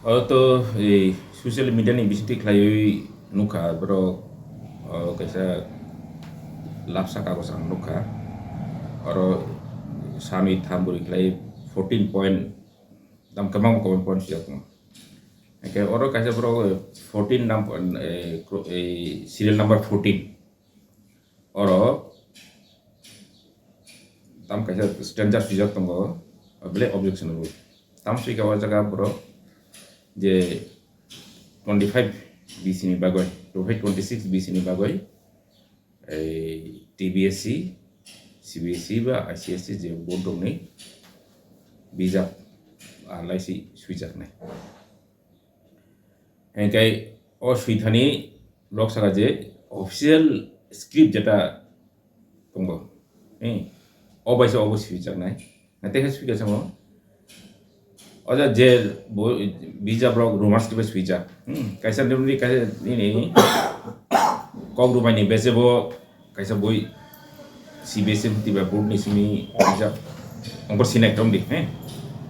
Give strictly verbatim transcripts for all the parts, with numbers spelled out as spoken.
Oro to ei social media ni bisingtwi khlaiwi nukha borok, o kaisa lapsa kagoz ang nukha. Oro sanwi tham bwrwi khlai fourteen point, tam kwbangma kwbangma point swijak tongo. Hwnkhe oro kaisa borok fourteen num-, eh, kro-, eh, serial number fourteen. Oro tam kaisa stanza swijak tongo, belai objectionable. Tam swikha o jaga borok je twenty five B C ni bagwi, twenty five twenty six B C ni bagwi, ei T B S C, C B S C ba I C S C je board rokni bijap, ah, laisi swijaknai. Hingkai o swithani lok saka je official script jeta tongo, eh, o bai se obo swijaknai. Na tei khe swika samo. O ja je bo-, bijap rok Roman script bai swijak. Hmm, kaisa ni, kaisa nini kok rwmani bese bo kaisa boi C B S E tiba board ni simi kaisa ongkor sinek tong di, he.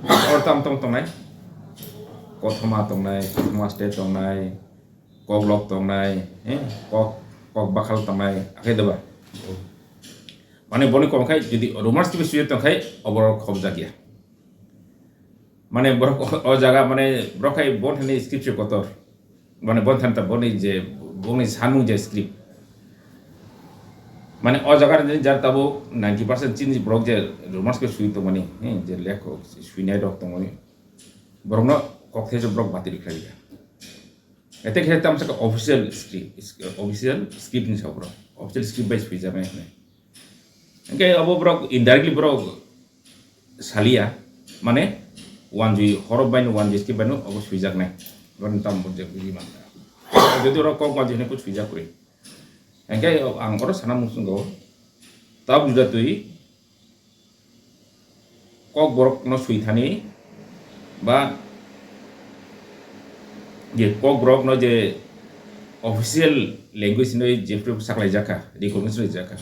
Or tam tong tongnai. Kothoma tongnai, kothoma state tongnai, koklok tongnai, he. Kok, kok bakhal tongnai, akhe doba. Mane boni kom khai jodi Roman script swiyo tong khai oborok khobjak ya. Mane borok o, o jaga mane borok khai bon thani script se kotor. Mane bon thani ta boni je boni sanmung je script. Mane o jaga ni jar tabo ninety percent chini borok je Roman script swi tongmani, hmm, je lekho swinai rok tongmani. Borokno kok thaijo borok batiri khlai ya. Ete khe tam saka official script, official script ni sa borok. Official script bai swijaknai hwnwi. Hingke abo borok indirectly borok salia, mane wanjui horop bai no wanjui script bai no abo swijaknai. Borok tam bo je buji man. Jodi oro kok wanjui hwnwi kok swijak kwrwi. Hingke ang oro sana muchungo tab juda twi Kokborok no swi thani ba je Kokborok no je official language hinwi jephru saklai jakha, recognition rijak kha.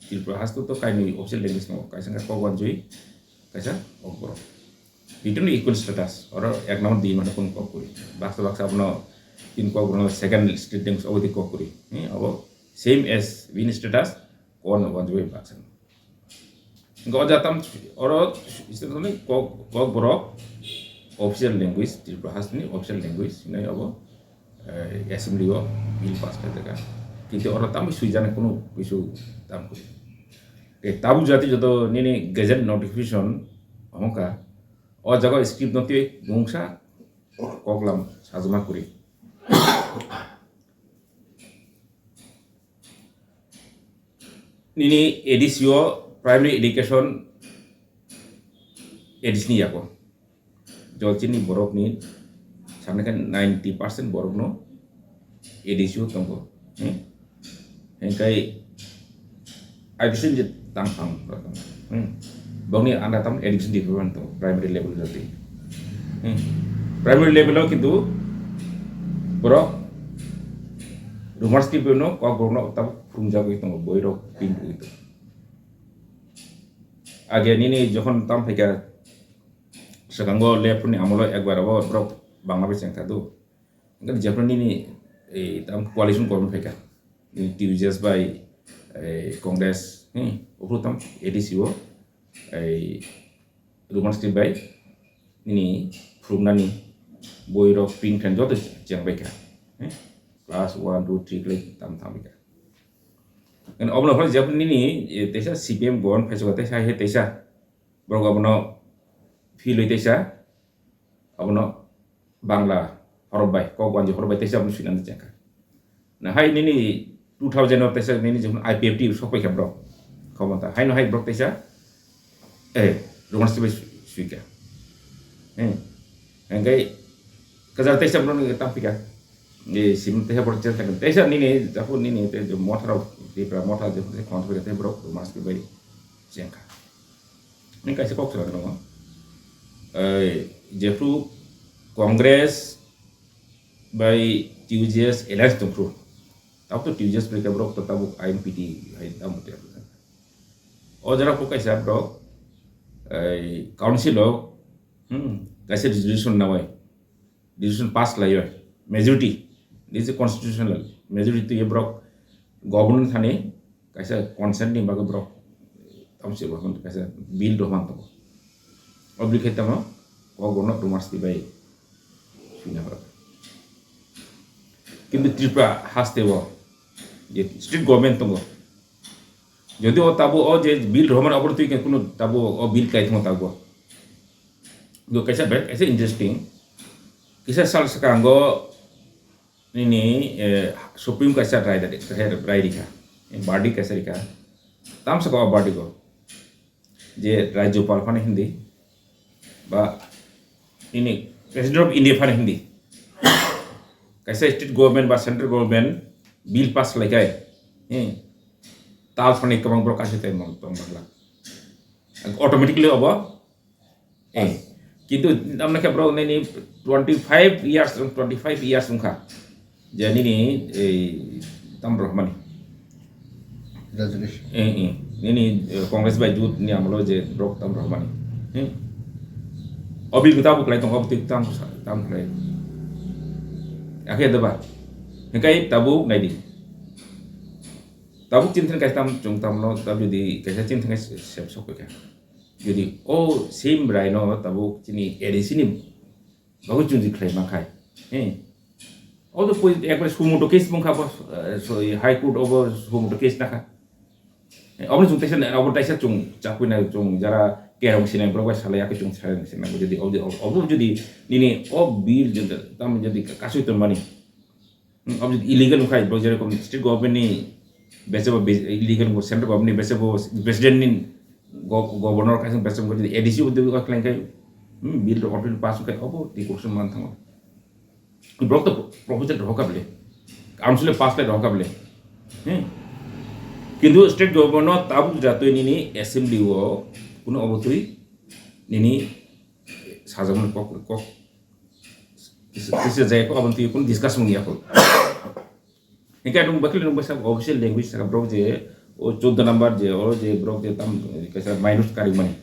Tripura haste to kainwi official language no kaisa khe Kokwanjwi, kaisa Kokborok. Between equal status, oro ek number dui mane kun Kokbri. Baksa baksa abono tin Kokborok no second state language obodi Kokbri. Ni abo same as win status, Kokwanjwi baksa. Hingke o jatam oro istorni kok, Kokborok official language, Tripura hasteni official language hinwi abo, eh, assembly o bill pass khaijak. Kintu oro tamo swijani kunu kisu tam kwrwi. Tei tabuk jati joto nini gazette notification hongkha, o jaga script no tei mungsa koklam sajma kwrwi. Nini A D C o primary education A D C ni yago. Jolchini borok ni samne khe ninety percent borok no A D C o tongo. Hmm? Hingkai I D C ni tang phang. Hmm. Bongni anda tam education department to primary level jati. Hmm. Primary level o kintu borok Roman script no Kokborok no tab phurungjagwi tongo, boirok pin rwgwi tongo. Age nini jokhon tam phaikha, swkango left ni amolo ekbar abo borok Bangla bai chengkha do. Hingke jephru nini, eh, tam coalition government phaikha, nini T U J S bai, eh, Congress, hmm, uphuru tam A D C o, eh, Roman script bai nini phuruknani boirok print khan joto chengbaikha, hmm, class one, two, three khlai tam tangbaikha. Kan obono phano jephru nini, eh, teisa C P M government phaisoka teisa hai teisa borok abono philwi teisa abono Bangla horop bai, Kokwanji horop bai teisa abono swinani chengkha. Na hai nini two thousand o teisa nini jephru I P F T sokpaikha borok, khomota. Haino hai borok teisa, eh, Roman script bai swikha. Hmm. Hingke kwchar teisa borok ni tampikha. Ni sim teisa borok chengkha. Teisa nini, jephru nini, te motha rok, Tripura motha jephru khon swikha, te borok Roman script bai chengkha. Ni kaisa kok swkang tongo. Eh, jephru Congress bai T U J S alliance tongphru. Tabuk to T U J S bai khe borok to tabuk I N P T hai tamo te. O jora kok kaisa borok, eh, council o, hmm, kaisa resolution nawi. decision pass khlaiwi, majority, this is constitutional majority twi borok government thani kaisa consent ni bagwi borok tamsi borok kaisa bill rohorma tongo. O bill khai tamo kok bono rumors twi bai swina borok. Kintu Tripura haste o je state government tongo, jodi o tabo o je bill rohorma obo twi kunu tabo o bill kai tongo tabo. Do kaisa ber kaisa interesting, kisa sal swkango nini, eh, Supreme kaisa rai dadi, rai rikha, eh, verdict kaisa rikha. Tam saka o verdict o je Rajyapal phano hindi ba nini President of India phano hindi, kaisa state government ba central government bill pass khlaikai, eh, tal phano kwbang borok kaisa tei mon tong manla, automatically obo. Eh, kintu tamna khe borok nini twenty five years, twenty five years wngkha je nini ei tam rohormani. Resolution. Eh, eh, nini, eh, Congress bai jut ni amolo je borok tam rohormani. Eh. Obi gota bu klai tong obi tam tam klai. Akhe deba. Hingkai tabu naidi. Tabu chinthang kai tam chung tamlo tabu di kaisa chinthang kai sep sok ka. Jodi o same raino tabuk chini A D C ni bagwi chwng di khlai mankha, he. O to poi ekbare sumoto case bungkha bo, eh, so, High Court obo sumoto case nakha. Eh, obo chwng taisa, obo taisa chwng chakwi na chwng jara kerong sinai borok bai salai yakhe chwng salai sinai jodi obo, obo jodi nini o bill jodi tam jodi kasui tongmani. Hmm, obo illegal wngkha, bo jerokom state government ni bese bo be-, illegal wngkha, central government ni bese bo president ni go-, governor kaisa bese wngkha, jodi A D C bo twi wngkha khlai khe, hmm, bill rok already pass wngkha, obo twi kok se man thango. Borok to proposal rohor kha bele, council pass khlai rohor kha bele. Hmm. Kintu state government no tabuk jatwi nini assembly o kuno obo twi nini sajakmani kok, kok Kisa, kisa jaya ko, aboni twi kun discuss mung ya ko. Hingke nung bakil nung basa official language saka borok je, o chuddo number je, o je borok je tam, kaisa minus kari mani.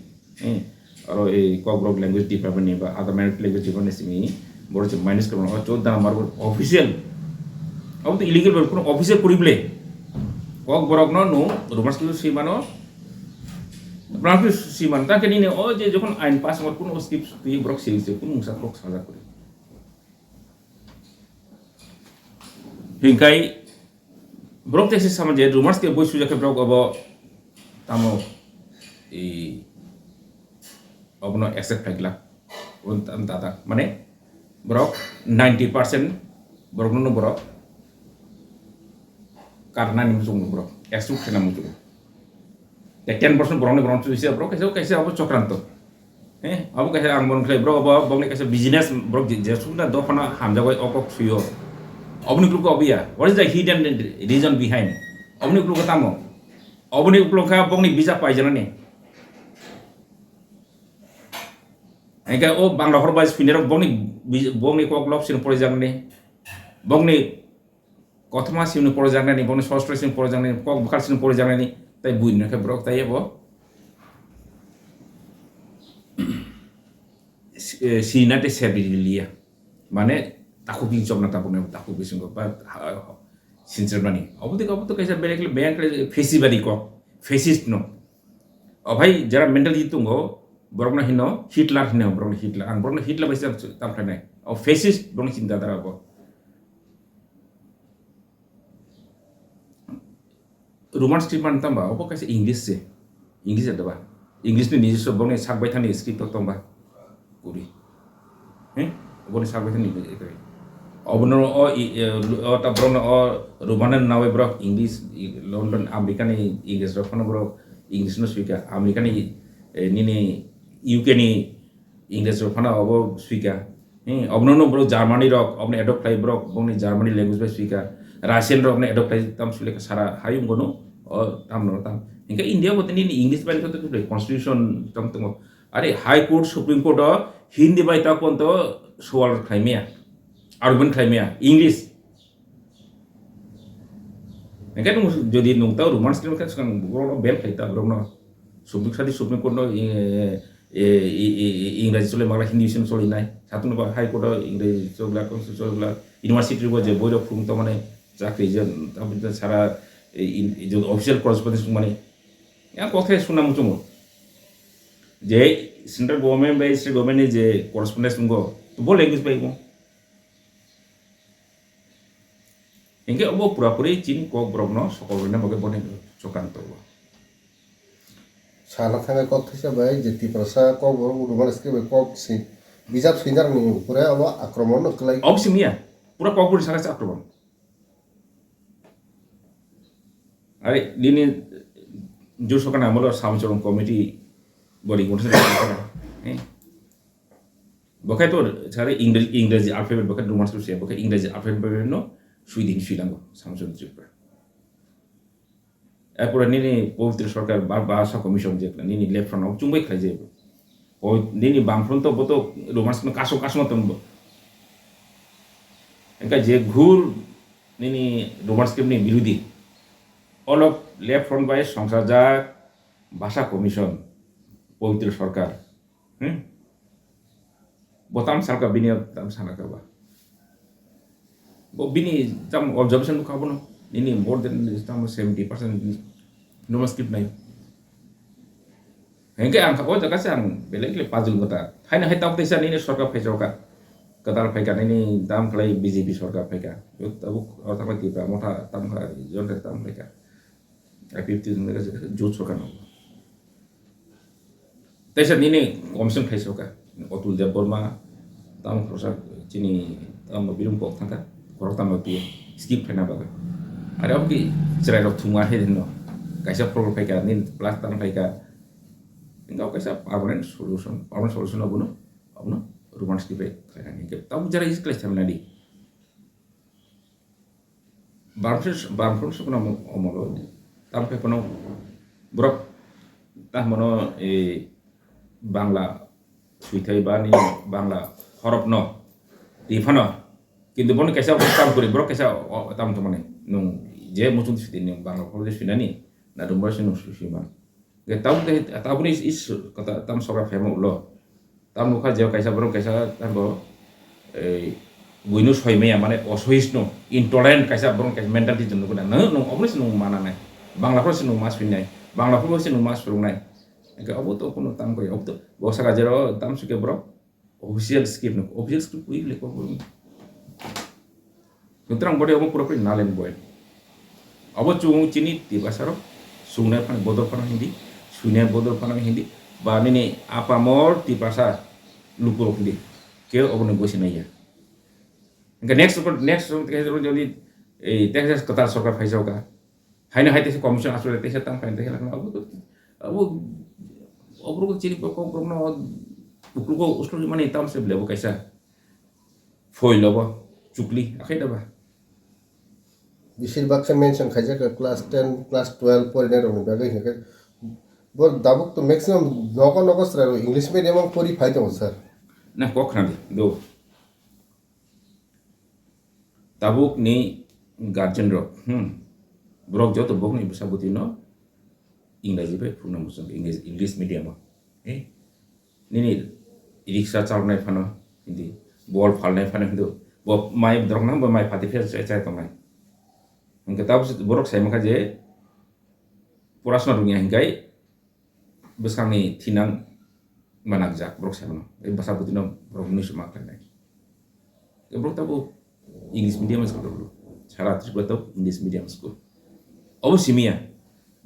Eh, aro e kok borok language department ni ba other minority language department ni simi, borok je minus kari mani, o chuddo number borok official. Abo to illegal borok, kuno official kuri bole. Kok borok no nung, rumors kuri sui mano, rumors kuri sui mano, ta khe nini o je jokhon ain pass hor kuno skip twi borok sui se, kuno mungsa borok sajak kuri. Hingkai borok tei se sama je rumors ke boi sujak khe borok obo tamo i obono accept khai glak. Obo tam tata mane borok ninety percent borok no borok karna ni muchung borok accept khena muchung. Tei ten percent borokni borok twi se borok kaisa kaisa abo chokranto. Eh, abo kaisa ang bon khlai borok abo bokni kaisa business borok je, je sukna dophano hamjagoi o kok suyo. Oboni kluko obo ya. What is the hidden reason behind? Oboni kluko tamo. Oboni kluko kha bokni visa paijanani. Engke o Bangla hor bai swinirok bokni bi-, bokni kok lok sini porijaknani. Bokni Kothoma sini porijaknani, bono sostra sini porijaknani, kok bwkhak sini porijaknani, tai buini khe borok tai abo, eh, sina tei sebi liya. Mane takhuk ni chokna tabuknai, takhuk bisingo ba, ha, sinchirmani. Obo tei obo to kaisa bek, bek festival kok, fascist no. O bhai, jara mentality tongo, borokno hino Hitler hino, borokno Hitler. Ang borokno Hitler bai se tam khlainai. O fascist borokno chinta dhara bo. Roman script man tamba, obo kaisa English se. English ada ba. English ni nijiswa borokni sak bai thani script o tongba. Kuri. He? Oboni sak bai thani. Obono o i, e, o ta borokno o Roman nawi borok English, i, London, America ni English rok phano borok English no swika. America ni, e, nini U K ni English rok phano obo swika. Hmm, obono no borok Germany rok, obono adopt khlai borok, bongni Germany language bai swika. Russian rok no adopt khlai tam swilai sara hayung gono, o tam no tam. Hingke India bo tini English bai khe to constitution tam tongo. Are High Court, Supreme Court o Hindi bai ta kon to swal khlai maya, argument khlai maya, English. Hingke nung jodi nung ta Roman script khe swkang borok no ban khlai ta borok no. Supreme, sadi Supreme Court no, eh, E, i, i, i, Ingreji chole magla Hindi bising choli nai. Satung ba High Court o Ingreji chogla, Constitution chogla, University bo je boirok phung to mane chakri je, tabuk je sara, e, in, in, official correspondence mane. Yang kok the suna muchungo. Je central government bai state government ni je correspondence ngo, to bo language bai ngo. Hinkhe obo pura puri chini kok borok no sokol rwna bagwi boni chokang tongo. Sana thangwi kok thaisa bai je Tiprasa kok borok Roman script bai kok si bijap sinjak ni upore obo akromon no kwlai. Obo simi ya, pura kok buri sana se akromon. Are nini jur sokana amolo samchorong committee body gotha. Eh. Bokhai to sare Ingre-, Ingreji alphabet bokhai Roman script se bokhai Ingreji alphabet bai no sui din sui lango Samson Tripura. Erpore nini Pabitra Sarkar ba, Bhasha Commission je nini left front of chungbai khlai je. O nini bam front to boto Roman script kaso kaso matom bo. Engka je ghur nini Roman script ni birudi. Olok left front bai songsajak Bhasha Commission Pabitra Sarkar. Hmm? Bo tam salka bini tam sana ka ba. Bo bini tam observation ka bono. Nini more than tam seventy percent no skip nai. Hengke ang ka o jaga se ang belek le puzzle kota. Hai na hai tam tesa nini sorkar phai joka. Katal phai ka nini tam khlai B J P sorkar phai ka. Yo tabuk o tam ki ba motha tam ka jon tam phai ka. I P F T jot sorkar no. Teisa nini commission khai soka, Atul Deb Barma, tamo khorosa chini tamo birum kok thangka, khorok tamo pi skip khaina bagwi. Are obo ki chwrai rok thumwa he hinno, kaisa problem phaika, nini plus tamo phaika. Engkau kaisa permanent solution, permanent solution abono, abono Roman script bai khlainani. Tamo jara is khlai thamnani. Bamswk, bamswk sukno omolo. Tamo khe phano borok tamo no, e, Bangla swithai ba ni Bangla horop no ri phano. Kintu bono kaisa tam kuri borok kaisa o, tam tongmani. Nwng je muchung swidi ni Bangla horop swinani na dumbo se nwng swi swi man. Ge tabuk de, tabuk ni is, is, kata, tam sokra phema ulo. Tam nukha je kaisa borok kaisa, tam bo, ei, buino soi maya, mane osohis no, intolerant kaisa borok kaisa mentality tong nukuna. Nang, nang, oboni se nung mana nai. Bangla phoro se nung mas pinai. Bangla phoro se nung mas phurung nai. Ge obo to kono tam koi, obo to, bo saka jero tam suke borok. Official script no, official script wi le ko. Sutrang bode obo pura pura nalen boy. Abo chung chini Tiprasa rok sungnai phano bodol phano Hindi, suinai bodol phano Hindi, ba nini apamor Tiprasa lukurok Hindi. Ke obo ni bosi naiya. Engke next, next, next, jodi, eh, Texas kotar sorkar phaisa oka. Haino hai teisa commission aswk teisa tang khain teisa lakna abo to abo obrok chini kok borok no uklugo usluk mani tam se blebo kaisa foil obo chukli akhai da ba. Bisir baksa mention khaijak class ten, class twelve porinai rokni bagwi hinkhe bo dabuk to maximum nogo nogo chwrai rok English medium o pori phai tongo sir. Na kok khna di do. Tabuk ni guardian rok, hmm, borok joto bokni bwsa bwtwi no Ingreji bai phunukna muchung, English, English medium o. Eh, nini riksa chalnai phano Hindi, bol phalnai phano Hindi, bo mai dorok nang bo mai phati phia chai chai tongnai. Hingke tabuk borok sai mankha je porasona rungya hinkai bwskangni thinang manakjak borok sai mano. Tei bwsa bwtwino borok mwnwi se ma khlainai. Tei borok tabuk English medium school rok sara Tripura tabuk English medium school. Obo simiya.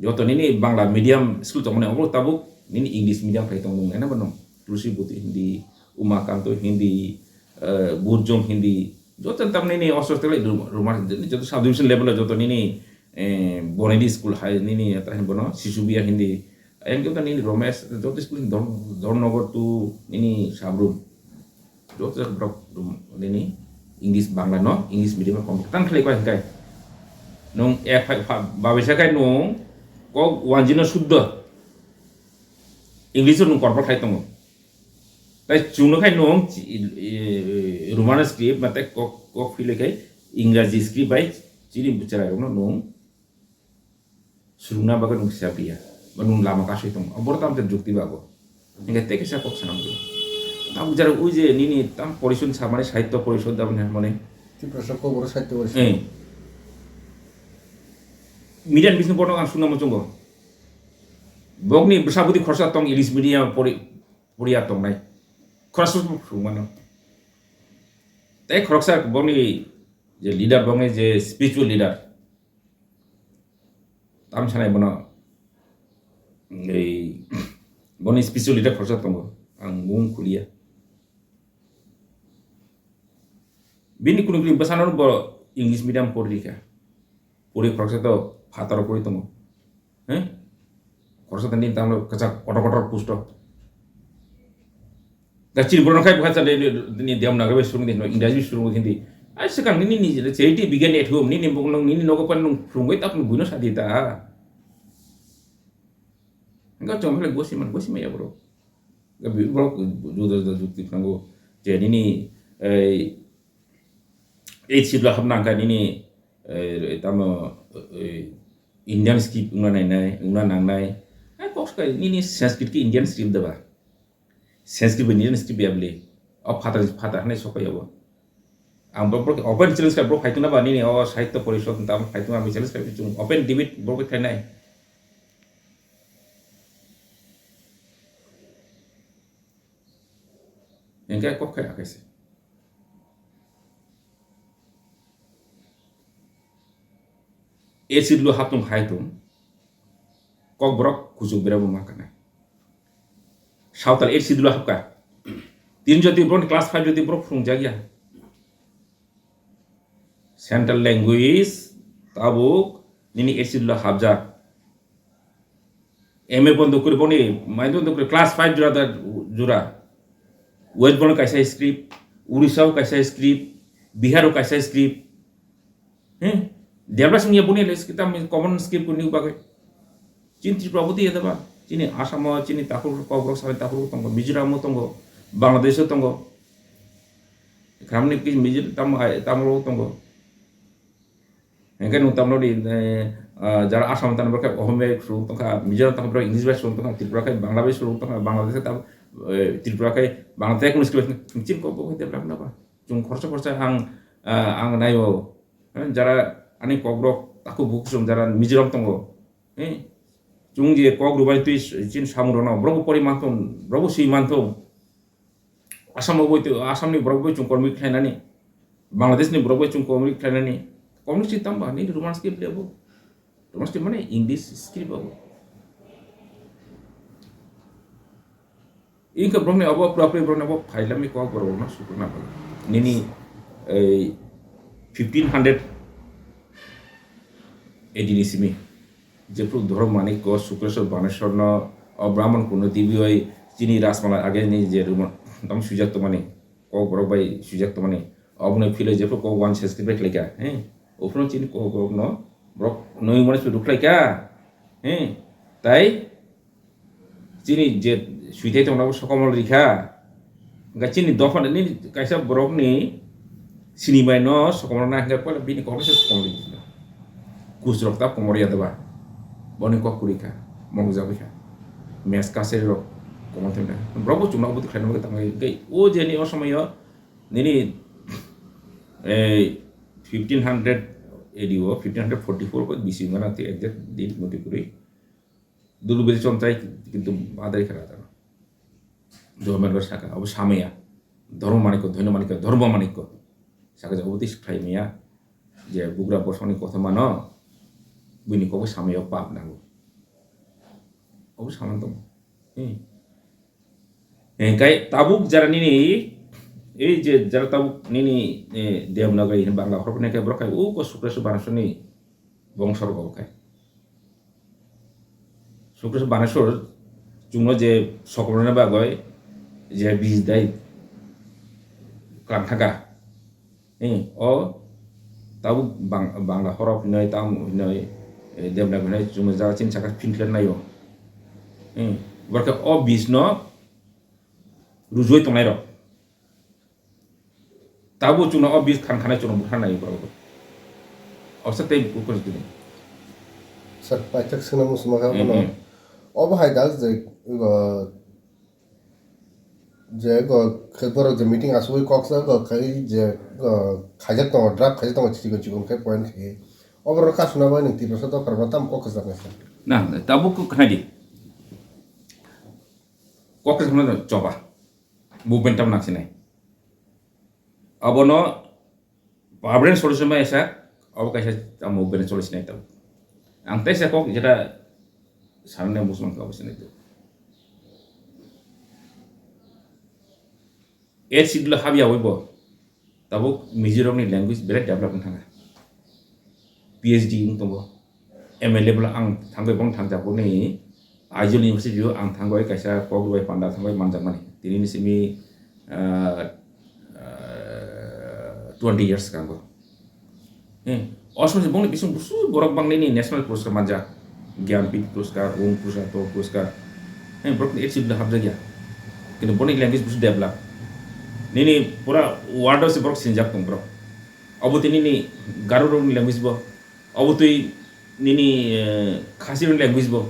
Joto nini Bangla medium school tongmani obo tabuk nini English medium khai tongmung nai nabo nung. Tulsi Bhuti Hindi, Umakanto Hindi, eh, Burjong Hindi. Joto tam nini osostelai Roman joto sub division level joto nini eh, Bonedi school hai nini ata hin bono Sisubiya Hindi. Ayang khe nini Romesh joto school hin Dhor-, Dhornogor to nini Sabrum. Joto jak borok nini English Bangla no English medium kom tang khlai koi hinkai. Nung ek phai pha-, babisa kai nung kok wanjino suddo English nung korbo khlai tongo. Tai chwngno khai nwng chi-, i-, i-, Roman script, ma tei kok, kok philwi khai Ingraji script bai chini bwchwrairokno nwng swrwngna bagwi nwng siya piya, ba nwng lama kasui tongo. Obo tamo jukti ba bo. Hingke tei kisa kok sanam tu. Tam jara ui je nini tam porishon samani sahitya porishon da mane mane. Tiprasa Kokborok Sahitya Porishod. Eh. Median bising bono ang suna muchungo. Bokni bwsa bwtwi khoroksa tong English medium pori, poriya tongnai. Khoroksa sung mano. Tei khoroksa bokni je leader, bokni je spiritual leader. Tam sanai bono, ei, boni special leader khoroksa tongo, ang mung khuliya. Bini kunu kunu bwsano bo English medium pori rikha. Pori khoroksa to phataro pori tongo. He? Khoroksa tani tamno kwchak kotor kotor pusto. Da chini borok khai bwkha chale ni Devanagari bai surung di, Engraji bai surung di, Hindi. Ai swkang nini ni je charity began at home, nini bok nung nini nogo pan nung phurungwi tap nung buino sadi ta. Enggak cuma le gosi man, gosi maya bro. Enggak bi bro juda juda jukti phango. Je nini ei eight seat lo hapna angka nini eh tamo eh, Indian script ungna nai nai, ungna nang nai. Ai kok kai nini Sanskrit ki Indian script da ba. Sanskrit bai Indian script ya bli. O phatar phatar hanai sokai abo. Ang bro bro open challenge kai bro khai tuna ba nini o sahitya porishod ta khai tuna ami challenge kai chung open debate bro khai nai. Engkai kok khai akai se. Acid lo haptung hai tung. Kok borok kuchuk bera bo ma kanai. Sawtal acid lo hapka. Tin jodi borok class five jodi borok phung jagya. Central language tabuk nini acid lo hapjak. M A bondo kuri boni mai bondo kuri class five jura da jura. West Bengal kaisa script, Odisha kaisa script, Bihar kaisa script. He? Debra sing ya boni les kita common script kuni bagai. Chini Tripura bodi ya daba. Chini Assam, chini Takur, Kokborok, Sarai Takur tongo, Mizoram tongo, Bangladesh tongo. Khamni ki Mizoram tam tam tongo. Hingke nung tamno di, eh, ah, jara Assam tangni borok khe Ohomia bai swrwng tongkha, Mizoram tangni borok English bai swrwng tongkha, Tripura khe Bangla bai swrwng tongkha, Bangladesh khe tam, eh, Tripura khe Bangladesh khe chini kok bo khe develop na ba. Chwng khoroksa khoroksa ang, ah, ang naio, eh, jara ani kokrok takhuk bukhuk chwng jara Mizoram tongo, eh, chwng je kok rwbai twi chini samung rwno borok bo pori manthung, borok bo swi manthung. Assam bo, Assam ni borok bo chwng community khlainani, Bangladesh ni borok bo chwng community khlainani, community tamba nini Roman script lebo, Roman script mane English script abo. Inka borok ni abo pura puri borok ni abo phailami kok borok no sukuna nini ei fifteen hundred A D ni simi. Jephru Dhormo Manikya, Sukreswar Baneswar no, o Brahman Kunda Devi bai chini Rajmala age ni je rumo, tamo swijak tongmani, kok borok bai swijak tongmani, obono philai jephru kok wan Sanskrit bai khlaika, he, ophru chini kok borok no, borok noi mane sudu khlaika, he, tai Chini je swithai tongna bo sokomor rikha. Hingke chini dopha ni kaisa borok ni sinimai no sokomor na hingke poila bini kokno se sokomor rikha. Kus rok ta komor ya deba. Boni kok kuri kha. Mok jagwi kha. Mes kaseri rok komor thangkha. Borok bo chwngno obo twi khlaina bagwi tangwi hingke o je ni o somoyo nini ei fifteen hundred A D o fifteen hundred forty four ko bisi wngkha na tei exact date motwi kwrwi. Dulubedi chontai kintu badai khe rajak. Jomero saka, obo samaya. Dhormo manikko, dhoino manikko, dhormo manikko. Saka je obo tei khlai maya. Je bugra bosongni kothoma no, buini kokbo samaya pap nango. Obo saman tongo. Hmm. Hingkai tabuk jara nini, ei je jara tabuk nini, eh, Devanagari hwnwi Bangla horoknwi khe borok khai uko Sukreswar Baneswrni bongso rok khai. Sukreswar Baneswr chwngno je sokomorna bagwi je bijidai klang thangkha. Hing, o tabuk Bang-, Bangla horok hinoi, tamo hinoi, eh, Devanagari hinoi chwngno jaga chini saka phinkhlai naio. Hing, borok khe o bijno rujui tongnai rok. Tabuk chwngno o bij khan khanai chwngno bwkha naio borok. Osa tei bukur jini. Sir, paithak swngna muchungma kha Hmm, bono. Hmm. Obo hai dak je, uh, je go khe borok je meeting asugwi kok sa go khai je go khaijak tongo, draft khaijak tongo, chikon chikon khe point khe. Oborok kasuna bai nwng Tiprasa dopha rok tam kok kwchak nai sa. Na, tabuk kok khnai di. Kok kwchak no choba. Movement tam nang sinai. Abono permanent solution bai sa, abo kaisa tamo bene solution ai tamo. Ang teisa kok jeta sanne musman ka bosini tu. Eighth schedule habya waibo. Tabuk Mizoram ni language berai develop wng thanga. P H D wng tongo. M L A bwla ang thangwi bong thangjakgo ni Aizawl University o ang thangwi kaisa kok bai panda thangwi manjakmani. Tini ni simi, ah, ah, twenty years kango. Hmm. Osmo se bongni bising busu borok bang nini national puruskar manjak. Gyanpith puruskar, Om Purushottam puruskar. Hmm, borok ni eighth schedule habjakya. Kintu boni language busu develop. Nini pura world o se borok sinjak tong borok. Obo tini ni Garo rok ni language bo. Obo twi nini, eh, Khasi rok ni language bo.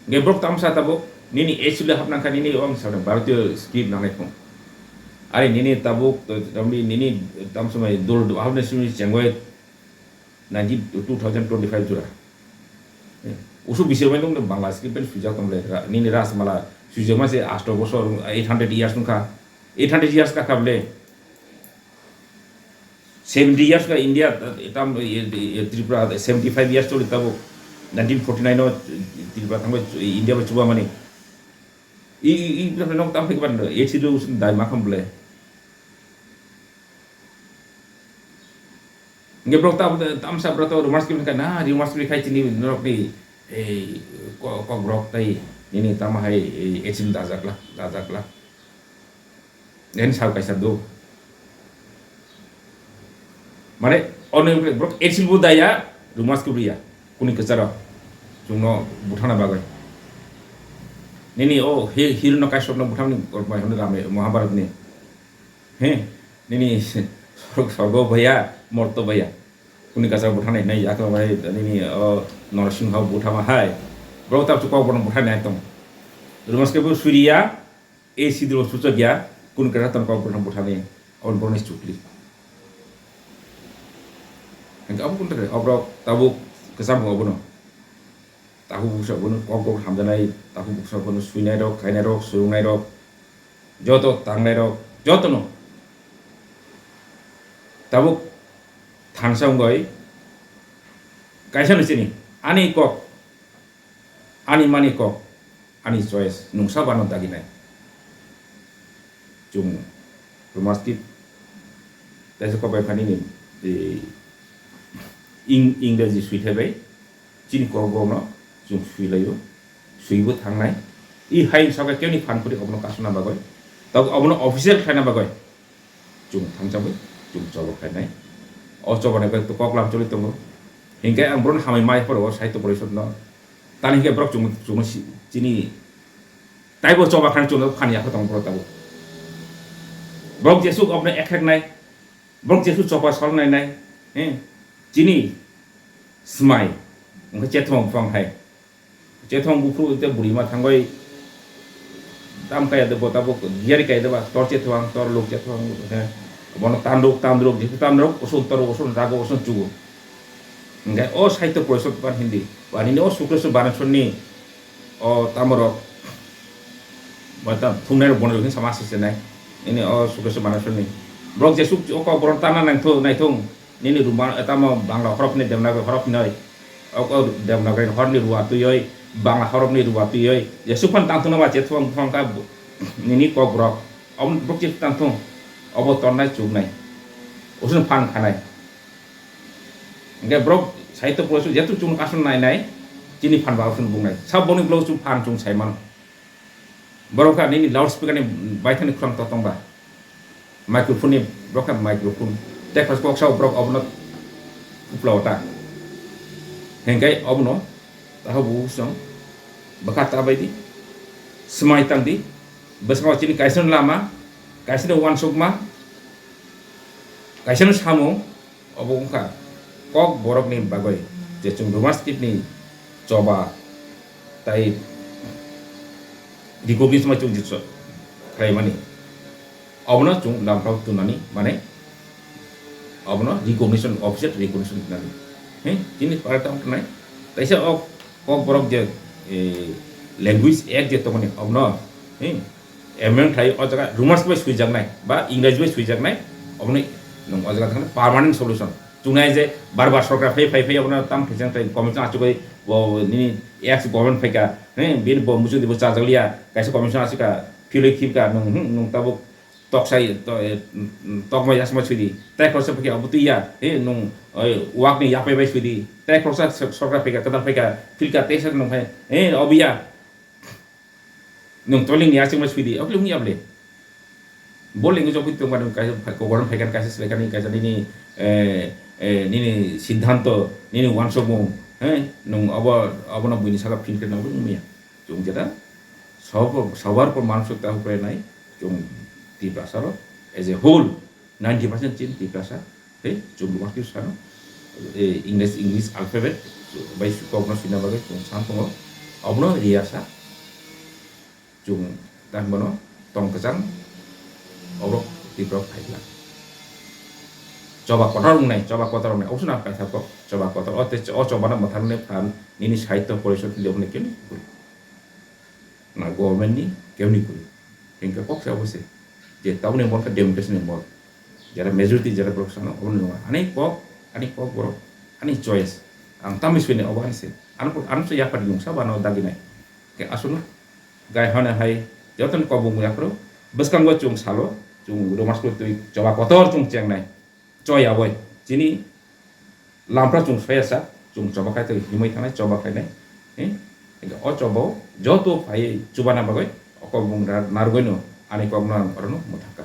Hingke borok tamsa tabuk nini eighth schedule hapna kha nini o ang sabda Bharatiyo script nangnai phung. Ari nini tabuk, to, tamni nini tamsomai dol hapna simi chengoi nineteen, two thousand twenty-five jora. Eh, usu bisir mai nung Bangla script pen swijak tong le ra-, nini Rajmala swijak ma se asto bosor, eight hundred years nung kha. Eight hundred years ka kable. Seventy years ka India, eh, tam, eh, eh, Tripura seventy-five years choli tabuk. Nineteen forty-nine o Tripura thangbai India bai chuba mani. I, i, i, nok tam phik ban, eighth schedule usun dai ma kham ble. Nge brok tam, tam sa brok to rumors ki ka na, rumors ki khai chini norok ni, eh, ko, ko brok tai, nini tam hai, eh, eighth schedule dajak la, dajak la. Then sal kaisa do. Mane, ono borok eighth schedule bo daya, rumors kubriya. Kuni kacharo. Chungno buthana bagwi. Nini o hi-, hero no kaisok no butham ni korma hono rame Mahabharat ni. He, nini sorgo, sorgo bhaya, morto bhaya. Kuni kacharo buthana nai yak bai nini o Narsingha buthama hai. Borok ta chukok bono buthana nai tong. Rumors ke bo suriya, ei sidro suchok ya, kun kera ton kok buthang buthani, abon boroni chukli. Hingke abo kun tere, obrok tabuk kesam ko abono. Tahu buksa abono, kok kok hamjanai, tahu buksa abono, suinai rok, khainai rok, surungnai rok, joto tangnai rok, joto no. Tabuk thansa wngoi, kaisa no chini, ani kok, ani mani kok, ani choice, nungsa bano daginai. Chwng romantic, taisa kok bai phani ni, eh, ing-, Ingreji swi thai bai, chini kok bono chwng swi laio, swi bo thangnai. I hai saka keni phan kuri obono kasuna bagoi, tabuk obono official khlaina bagoi. Chwng thangchawi, chwng choba khainai. O choba ni bai kok lam choli tongo. Hinkhe ang borokno hamai mai phoro o sahitya porishod no. Tani hinkhe borok chwng, chwng si-, chini taibo choba khainai chwng phan yapha tongo borok tabuk. Borok jesuk obno ekheknai, borok jesuk choba solnai nai, he? Chini smai, wngkha chethong buphang hai. Chethong buphuru te bwrwi ma thangwi tam kaya de bo tabuk giyari kaya de ba tor chethong tor luk chethong he bono tandruk tandruk jesu tandruk usun tor usun rago usun chugo. Hingke o sahitya porishod ban hindi ba nini o Sukreswar Banaswar ni o tamorok ba ta thumnai rok bono hin sama se nai nini o Sukreswar Banaswar ni borok jesu o kok boron tana nangthu naithung. Nini Roman, eh, tamo Bangla horop ni Devanagari horop ni, o, o Devanagari horop ni ruwa twiwi, Bangla horop ni ruwa twiwi, jesuk phan tangthung no ba je thung thung kha nini kok borok, obo borok je tangthung, obo tornai chuknai, usun phan khanai. Hingke borok sahitya porishod jetu chwng aswk nai nai, chini phan ba usun bungnai, sabo ni blouse chwng phan chwng sai mano. Borok kha nini loudspeaker ni baithani khorang totong ba. Microphone ni borok kha microphone. Tei kha kok sao borok obono kupla ota. Hengkai obono taho bu song bwkha ta bai di. Swmai tang di. Bwskango chini kaisa no lama, kaisa no uansukma, kaisa no samung, Obo wngkha kok borokni bagwi je chwng romantic ni choba tai recognize ma chwng je cho-, khlaimani, obono chwng lamprok tunani, mane obono recognition, official recognition tunani. He, chini para tamo tunai, taisa o Kokborok je, eh, Language Act je tongmani, obono, he, amendment khai o jaga Roman bai swijaknai ba English bai swijaknai, obono nwng o jaga thangna permanent solution. Chungnai je bar bar sorkar phai phai phai obono tam phaijak tai commission achugwi bo nini ex government phaika, he, bini bo muchungdi bo chajakliya, kaisa commission achika philwi khibka nwng, hmm, nwng tabuk toksai to-, eh, tokmai yasma swidi, tai khoroksa phai khe abo twi ya, he, nwng, oi, wakni yapai bai swidi, tai khoroksa sor-, sorkar phaika, kwtal phaika, philka, tei sak nwng phai, he, obo ya. Nwng toiling ni aswk ma swidi, okle wngya bole. Bo lengwi jokwi tongma nwng kaisa phai-, kokoron phaikan kaisa swlaikan kaisa nini, eh, eh, nini siddhanto, nini wansukmung, he, nwng obo, obono buini saka phin khe nangwi wngmaya. Chwng jeta sob-, sobar por manusokta hupai nai, chwng Tiprasa rok as a whole, ninety percent chin Tiprasa, tei chwng Roman script sano, eh, English, English alphabet bai kokno swina bagwi chwng san tongo. Obono riyasa chwng tang bono tong kwchang obo Tiprok phaikha. Choba kotor wngnai, choba kotor wngnai, obono ang kaisa kok choba kotor. O tei o chobano mwthangni phan nini sahitya porishod ni obono khe na government ni kemni kwrwi. Hingke kok se obo se. Je taboni mol khe democracy ni mol. Jera majority jera borok sano obo ni nonga. Ani kok, ani kok borok, ani choice. Ang tamni sui ni obo ani se. Ano, ano se yapar nung sa ba no dagi nai. Ke aswk no. Gai hane hai, joto ni kok bung yapro. Bwskango chwng salo, chwng Roman script twi choba kotor chwng chengnai. Choya boi, chini lampra chwng soya sa, chwng choba khai tei himwi thangnai choba khainai. He? Hingke o choba o joto phai chubana bagwi o kokbung ra-, narwgwino ani kokno ang orono mwthangkha.